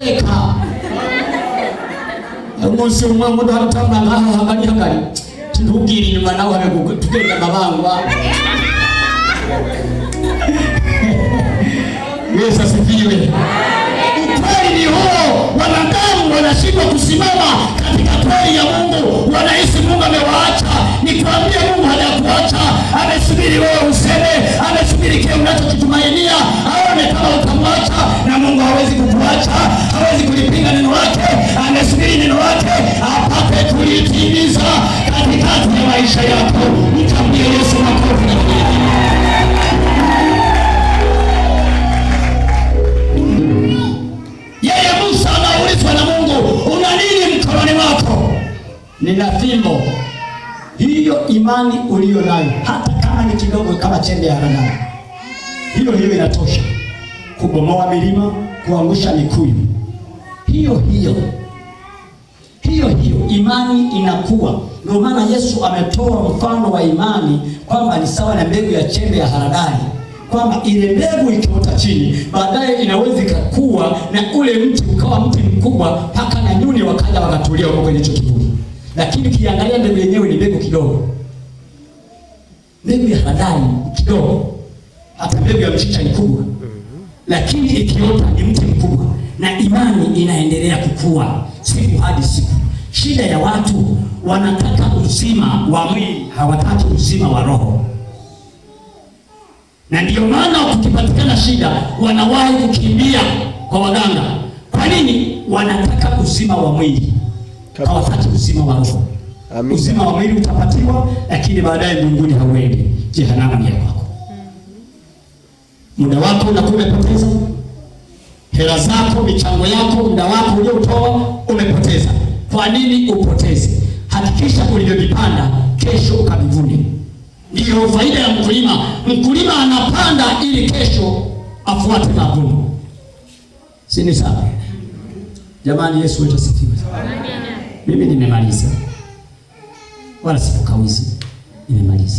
Eka. Umunsi umwe ngo duhatamba ngaha hagari hagari ntubwire inyuma nawe habe tugenda amabangwa. Yesu asifiwe. Ukweli ni huo, wanadamu wanashindwa kusimama katika kweli ya Mungu, wanahisi Mungu amewaacha. Nikwambie, Mungu hajakuacha, amesubiri wewe useme, amesubiri kile unachokitumainia aone kama utamwacha, na Mungu hawezi kukuacha, hawezi kulipinga neno lake, amesubiri neno lake apate kulitimiza katikati ya maisha yako. Mtambie Yesu makofi na vigelegele. Yeye Musa anaulizwa na Mungu, una nini mkononi mwako? Nina fimbo. Hiyo imani uliyo nayo, hata kama ni kidogo, kama chembe ya haradali, hiyo hiyo inatosha kubomoa milima, kuangusha mikuyu. Hiyo hiyo hiyo hiyo imani inakuwa. Ndio maana Yesu ametoa mfano wa imani kwamba ni sawa na mbegu ya chembe ya haradali, kwamba ile mbegu ikiota chini, baadaye inaweza ikakua na ule mti ukawa mti mkubwa, mpaka na nyuni wakaja wakatulia huko kwenye hicho kivuli. Lakini ukiangalia mbegu yenyewe ni mbegu kidogo, mbegu ya haradali kidogo, hata mbegu ya mchicha ni kubwa, lakini ikiota ni mti mkubwa, na imani inaendelea kukua siku hadi siku. Shida ya watu wanataka uzima wa mwili, hawataki uzima wa roho, na ndiyo maana kukipatikana shida wanawahi kukimbia kwa waganga. Kwa nini? Wanataka uzima wa mwili, hawataki uzima wa roho. Amina. Uzima wa mwili utapatiwa, lakini baadaye mbinguni hauendi, jehanamu ni ya kwako. Muda wako unakuwa umepoteza, hela zako, michango yako, muda wako uliotoa umepoteza. Kwa nini upoteze? Hakikisha ulivyovipanda kesho ukavivune. Ndiyo faida ya mkulima. Mkulima anapanda ili kesho afuate mavuno, si ni sawa? Jamani, Yesu wetu asifiwe. Mimi nimemaliza, wala sikukawizi, nimemaliza.